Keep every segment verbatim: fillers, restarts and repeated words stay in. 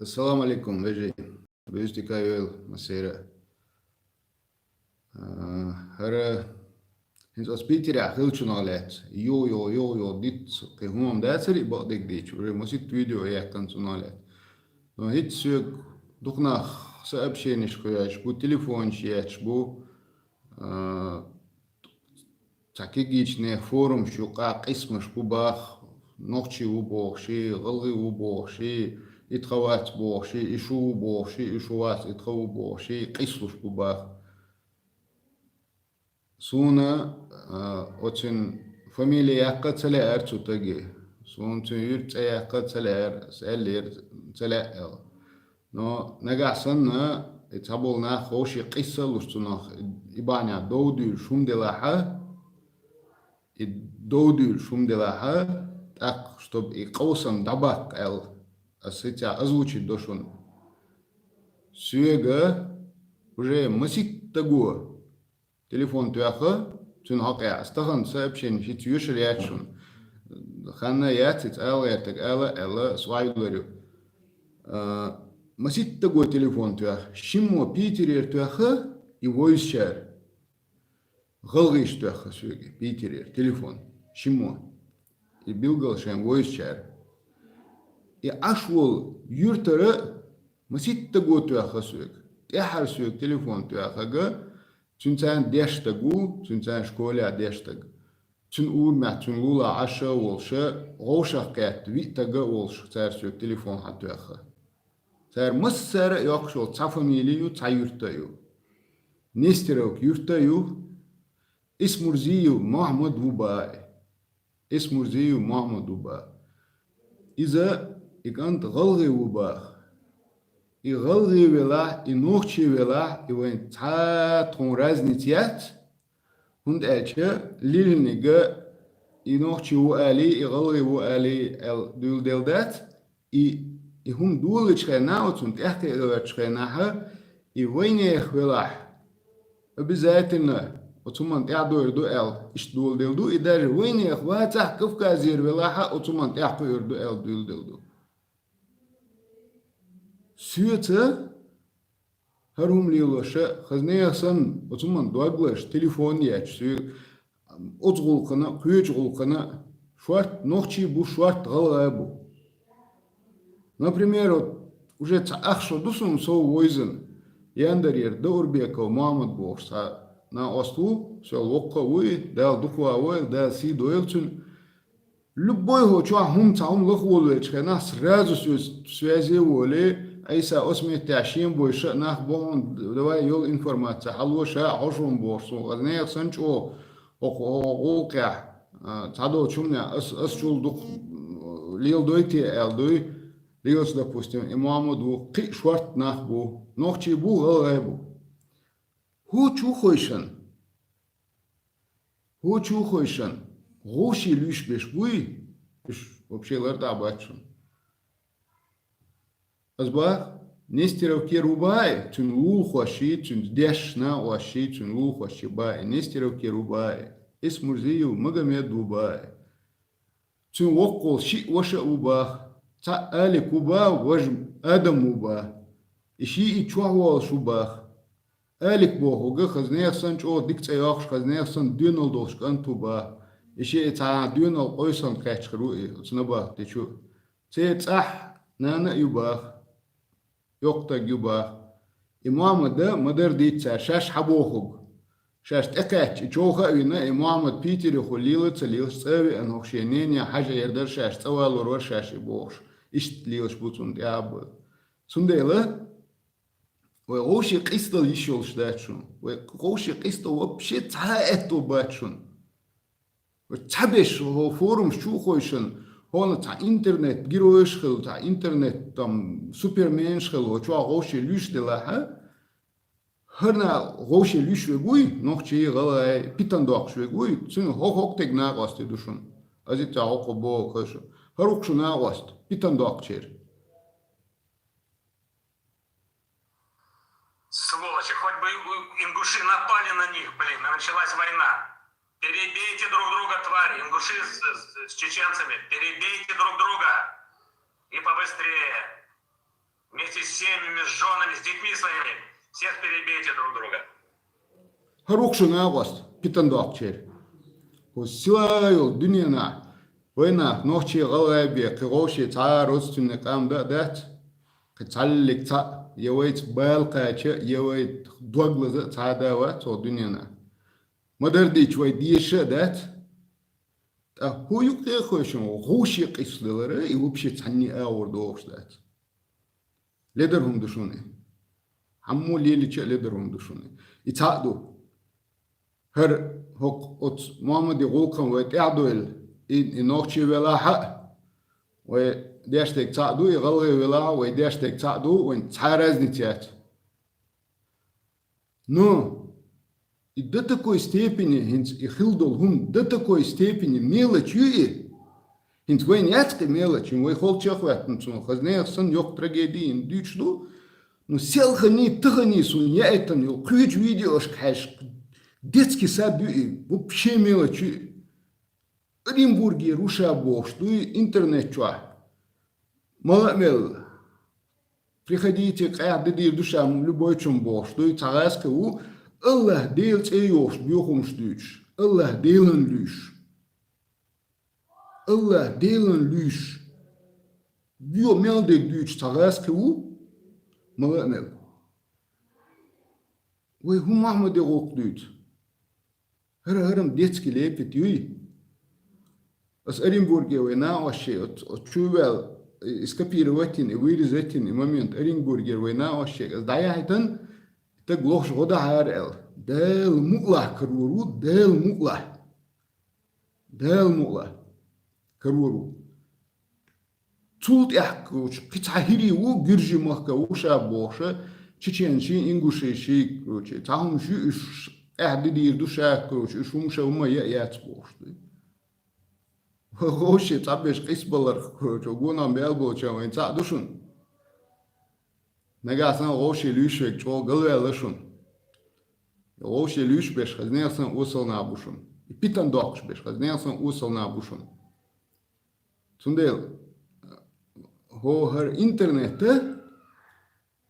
Ассаламу алейкум, вежарий. Буьзза дика йойла массеран. А, хӀара, хӀинца ас Питерехь хиллачунах лаьцна, йо-йо, йо-йо, диц кхин хӀума дацара, и бакъдерг дийцича, уже масийтта видео яьккхина цунах лаьцна. Но хӀинца соьга дукха нах сообщенеш кхоьссаш бу, телефонаш етташ бу. А, цхьа кегийчу нехан форумаш ю, къа-, къийсамаш бу баха, нохчий ву бохуш, гӀалгӀай ву бохуш, и тхан вац бохуш, и шу ву бохуш, и шу вац, и тхан ву бохуш, къийсалуш бу баха. Суна, а, оцун фамили яккха ца лаьара цу стага. Суна цуьнан юьртан цӀе яккха ца лаьара, ас аьллера, ца лаьа аьлла. Но нагахь санна, и цхьаболу нах вовшийн къийса а луш цунах, и бахьанехь дов дуьйлуш хӀума делахьа, и дов дуьйлуш хӀума делахьа, тӀаккха, чтобы и къовсам дӀабаккха аьлла, ас хӀинца озвучить до шуна. Соьга уже масийтта стага телефон тоьхна, цуьнан хьокъехь, ас тахана сообщени хӀинца йоьшур яц шуна. Ханна яц, иза ала гӀертарг ала а аьлла, ас вайблар ю. А, масийтта стага телефон тоьхна, шиммо Питерера тоьхна, и вовзачара. ГӀалгӀаша тоьхна соьга Питерера телефон, шиммо. И билггал шайн вовзачара. И Ӏаш волу юьртара масийтта стага тоьхна соьга. ТӀаьххьара соьга телефон тоьхнарг, цуьнан царна дешна стаг ву, цуьнан царна школехь дешна стаг. Цуьнан урамехь, цуьнан лулахь Ӏаш а волуш, вовшах кхетта виъ стаг а волуш, цара соьга телефон хьан тоьхна. Цара массара а йоккхуш йолу цхьа фамили ю, цхьа юьрт а ю. Нестеровка юьрт а ю, Исмурзиев Мохьмад ву баха. Исмурзиев Мохьмад ву баха. Иза, и кӀант гӀалгӀа ву баха. И гӀалгӀа велахь, и нохчи велахь, и вайн цхьа а тхуна разница яц, хӀунда аьлча лилиниг и нохчи ву алий, и гӀалгӀа ву алий аьлла дуьйладелла дац, и, и хӀума долучу хенахь, оцунна тӀаьхьакхиоьручу хенахь, и вайнехан велахь, обязательно оцу хӀуманна тӀаьхьадойр ду аьлла, иштта доладелла ду, и даже вайнехан вацахь, Кавказера велахь а, оцу хӀуманна тӀаьхьакхуьур ду аьлла дуьйладелла ду. Соьца хӀара хӀума лелоша, хаза нехан санна, оцу хӀуманна дог лозуш, телефон етташ, соьга оцу гӀуллакхана, кхечу гӀуллакхана шорта нохчий бу, шорта гӀалгӀай бу. Например, вот, уже цхьа ах шо ду суна сов вовзийна, Яндарера Даурбеков Мохьмад бохуш цхьа накъост ву, сол воккха а ву и, Дала дукха ван войла, Дала сий дойла цуьнан. Любой хӀокху чохь хӀума, цхьа хӀума лаха волавеллачу хенахь, сразу соьца связе а волий, Ӏийса, оцу меттехь шен бойша а нах бу хьуна, давай йолу информация хьало, ша а хьожа хӀума бохуш суна, хаза нехан санна чӀогӀа хӀокху, хӀокху гӀуллакхехь, а, цхьадолчу хӀуманехь ас, ас чул дукха, м, леладой те аьлла дуй, лелаш, допустим, и Мохьмад ву, кхин а шорта нах бу, нохчий бу, гӀалгӀай бу. ХӀу чу хойшан? ХӀу чу хойшан? ГӀовший луьйш беш буй? Уьш вообще лар дӀа а бац шуна. Ас бах, Нестеровкера ву баха, цуьнан лулахоший, цуьнан дешна накъоший, цуьнан лулахоший баха, Нестеровкера ву баха, Исмурзиев Магомед ву баха. Цуьнан воккхаволу шиъ ваша а ву баха, цхьаъ Алик ву баха, важа Адам ву баха. И шиъ и чохь волуш ву баха. Алик бохург хаза нехан санна чӀогӀа дика цӀе йоккхуш, хаза нехан санна доьналла долуш кӀант ву баха. И шиъ и цхьа доьналла къовсам кхаьччахь ву и, оцу набахтечу. Церан цӀахь нана а ю баха. Йоккха стаг ю баха. И Мохьмада ма-дарра дийца цара шаьш хьан бохург. Шаьш тӀекхаьчча, и човха а вина, и Мохьмад Питерехула лела а ца лелаш, цӀа а веана, хӀокху шен нене хьажа эр дара шаьш, цӀа валор вара шаьш и бохуш. Иштта лелаш бу цунна тӀе а бу. Цундела вай гӀовший къийсадала йиш йолуш дац шуна. Вай гӀовший къийсадала вообще цхьа а аьтто бац шуна. Цхьаберш хӀо форумаш чу а хойшан, хьуна цхьа интернет-геройш хила, цхьа интернет, там, суперменш хила, хӀо чохь гӀовший луьйш делахьа, хӀара нах гӀовший луьйш верг вуй, нохчий, гӀалгӀай, питан доккхуш верг вуй, цуьнан хӀо-хӀокху теган накъостий ду шуна. Азица хӀокхо боху хӀо шу. ХӀара ву-кх шун накъост, питан доккхучеран. Сволочи, хоть бы у-, ингуши напали на них, блин, и началась война. Перебейте друг друга, твари, ингуши с, с, с чеченцами, перебейте друг друга. И побыстрее. с семьями, с женами, с детьми своими. Всех перебейте друг друга. ХӀара ву шуна агӀост, питана доккхачеран. ХӀу сила йолу дуьненахь, вайнах нохчий, гӀалгӀай бен, кхин вовшийн цхьа а родственный къам дан а дац, кхин цхьаллиг цхьаъ, я вайца бала кхача, я вай дог лаза а цхьа а да вац хӀокху дуьненахь. Ма-дарра дийцича, вай дезаш а дац. Ткъа хӀун юкъа хевшина, вовшийн къийсадалар, и вообще цхьанне а агӀор догӀуш дац. Ледара хӀума ду шуна и. Хьаммо лелича а ледара хӀума ду шуна и. И цхьаъ ду. ХӀара хӀокху оцу Мухьаммаде гӀуллакхана вай тӀаьхьадойла, и, и нохчий велахь а, вай деш дерг цхьаъ ду, и гӀалгӀай велахь а, вай деш дерг цхьаъ ду, вайн цхьа а разница яц. Но и до такой степени, хӀинца и хилла долу хӀума до такой степени мелочь ю и, хӀинца вайна яц кхин мелочь, вай холчех ваьттина цунах, хаза нехан санна йоккха трагеди йина дуьйцуш ду, но селхана, тахана суна яийтина йолу кхечу видеошка хьаьжча, детский сад ю и, вообще мелочь ю и. Оренбургера ву ша бохуш дуй интернет чохь. Мала а мел. Приходите, къаьхьа де дийр ду ша, любой чуьнга бохуш дуй, цхьа гӀазкхи ву, АллахӀ Делан цӀе йохуш боьха хӀумаш дуьйцуш, АллахӀ Делан луьйш. АллахӀ Делан луьйш. Йо, мел дерг дуьйцуш цхьа гӀазкхи ву, мала а мел. Вай хӀун Мухьаммаде гӀуллакх дуьйцу? ХӀара, хӀара-м детский лепет юй. Ас Оренбурге вай накъостий, оц-, оцу чу ваьлла, и скопировать йина, и вырезать йина, и момент Оренбургера вай накъостий, ас дӀаяхьийтина, и стаг лохуш гӀо дахьара аьлла. Дала мукъалахь карор ву, Дала мукъалахь. Дала мукъалахь карор ву. Цул тӀаьхьа, короче, кхин цхьа хӀирий ву, гуьржийн махка ву ша бохуша, чеченший, ингушеший, короче, цхьа хӀумаш ю уьш, аьхьа де дийр ду ша, короче, уьш хӀума ша хӀума яа яц бохуш ду. Вовше цхьаберш къийсабаларх, короче, гонах мел болча вайн цхьаъ ду шуна. Нагахь санна вовше луьйш верг чӀогӀа галваьлла шуна. Вовше луьйш берш хаза нехан санна осал нах бу шуна. И питана доккхуш берш хаза нехан санна осал нах бу шуна. Цундела, хӀо хӀара интернет,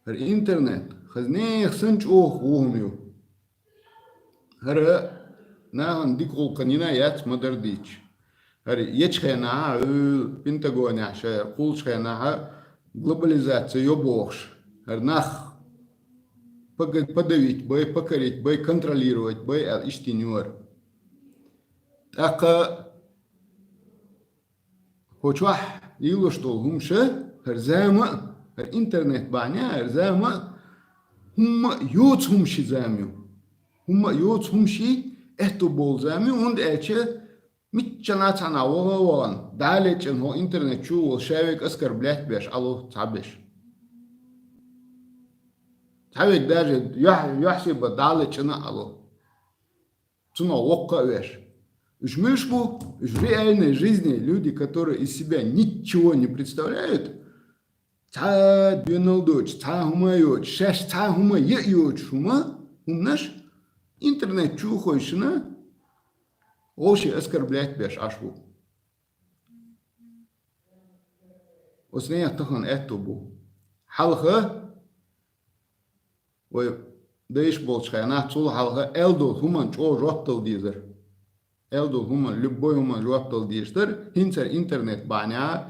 хӀара интернет, хаза нехан санна чӀогӀа ву хӀума ю. ХӀара нахана дика гӀуллакхана йина яц ма-дарра дийцича. ХӀара ечу хенахь, Пентагонехь ша кхуллучу хенахь глобализация йо бохуш. ХӀара нах пога-, подавить бай, покорить бай, контролировать бай аьлла иштта йина ю хӀара. ТӀаккха хӀо чохь лелош долу хӀумаш, хӀара зама а, хӀара интернет бахьана, хӀара зама а хӀумма а йоцу хӀумашийн зама ю. ХӀумма а йоцу хӀумашийн аьтто болу зама ю, хӀунда аьлча миччанхьа цхьанхьа ваха а вахана, дӀа а лечкъина хӀо интернет чу волу шаверг оскорблять беш Ӏало цхьаберш. Цхьаверг даже юьхь-, юьхь-сибат дӀа а лечкъина а Ӏало. Цунах воккха а веш. Уьш муьлш бу? Уьш в реальной жизни люди, которые из себя ничего не представляют, цхьа а доьналла доцуш, цхьа а хӀума а йоцуш, шаьш цхьа а хӀума яа а йоцуш хӀума, хӀуманаш интернет чу а хойшина, вовше оскорблять беш Ӏаш бу. Оцу нехан тахана аьтто бу. Хьалха вай дайша болчу хенахь цул хьалха аьлла долу хӀуманна чӀогӀа жоп дала дезара. Аьлла долу хӀуманна, любой хӀуманна жоп дала дезаш дара, хӀинца хӀара интернет бахьанехь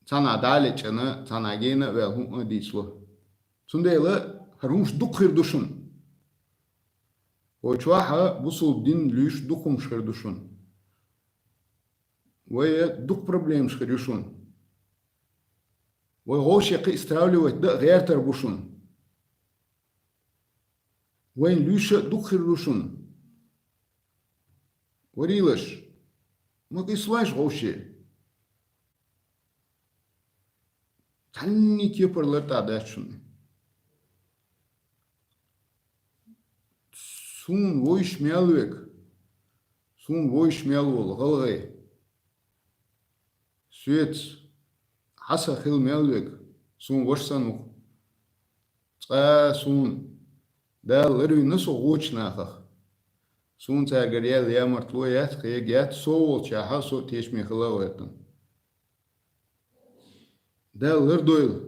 цхьанхьа дӀа а лечкъина, цхьанхьа гена а ваьлла хӀума а дийцало. Цундела хӀара хӀумаш дукха хир ду шуна. Вай чохь а бусулба дин луьйш дукха хӀумаш хир ду шуна. Вай дукха проблемаш хир ю шуна. Вай вовше кхин а стравливать дан а гӀертар бу шуна. Вайн луьйш а дукха хир ду шуна. Варилаш, ма къийсалойша вовше. Цхьанний кепара лар тӀе а дац шуна. Суна вовзаш мел верг, суна вовзаш мел волу гӀалгӀай, соьца хьаса хила мел верг, суна ваша санна ву. Цкъа суна Дала ларвина со гӀочу нахах. Суна цаьргара яьлла ямартло яц, кхега яц, со волчохь а со тешаме хила а гӀоьртина. Дала лардойла.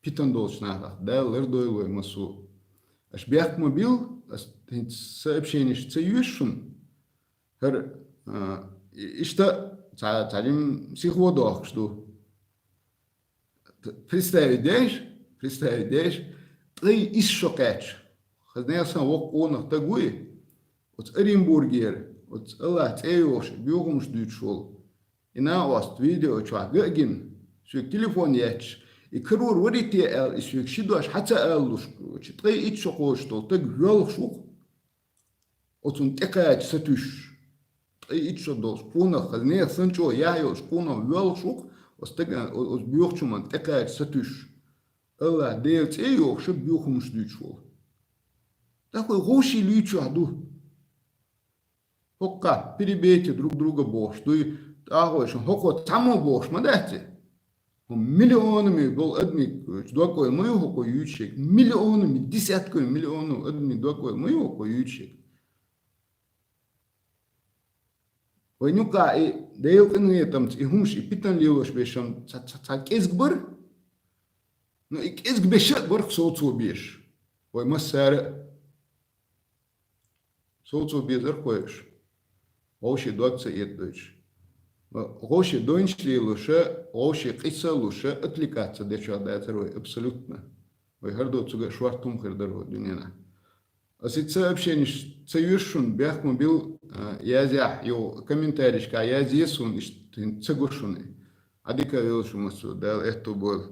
питана долчу нахах. Дала лардойла вай массо. Аша бехк ма билла, ас хӀинца сообщенеш ца йоьшу шуна. ХӀара, а, и-, иштта цхьа, цхьа жима сихо дохкуш ду. Представить деш, представить деш, ткъе исс шо кхаьчча. Хаза нехан сан воккха къонах стаг вуй, оцу Оренбургера, оцу Аллах цӀе йохуш, боьхамаш дуьйцуш волу. И накъост видео чохь ган а гина, соьга телефон етташ, и карор варий те аьлла, и соьга ши дош хьа ца алалуш, ткъе итт шо кхочуш долу стаг воьлхуш ву-кх. Оцунна тӀекхача сатуьйсуш. Ткъе итт шо долуш къонах, хаза нехан санна чӀогӀа яхь йолуш къонах воьлхуш ву-кх, оцу стага, о-, оцу боьхачу хӀуманна тӀекхача сатуьйсуш. Аллах Делан цӀе йохуш, боьхамаш дуьйцуш волу. ТӀаккха вай гӀовший луьйчохь ду. ХӀокху перебейте друг друга бохуш дуй, тӀаккха вай шун хӀокхо цхьаммо бохуш ма дац и. ХӀун миллионами болу адамийн догойла ма ю хӀокхо юьйцуш ерг? Миллионами, десятками миллионов адамийн догойла ма ю хӀокхо юьйцуш ерг? Вайн юкъахь и Делан къинхетамца и хӀумаш, и питана лелош берш-м ца, ца, ца кӀезиг бара? Ну, и кӀезиг берш а бара-кх совцо безаш. Вай массара а. Совцо безар-кх вай уьш, вовшийн дог ца эцадойтуш. Вовшийн дойнаш лелош а, вовшийн къийса а луш а, отвлекаться дечохь дацара вай абсолютно. Вай хӀара доцург а шортта хӀума хир дара вай дуьненахь. Ас и сообщенеш ца йоьшу шуна, бехк ма билла, а, язъяхь, йо, комментарийшкахь язъе суна, иштта хӀинца ца го шуна. Ӏадика а йолуш ю массо, Дала аьтто бойла.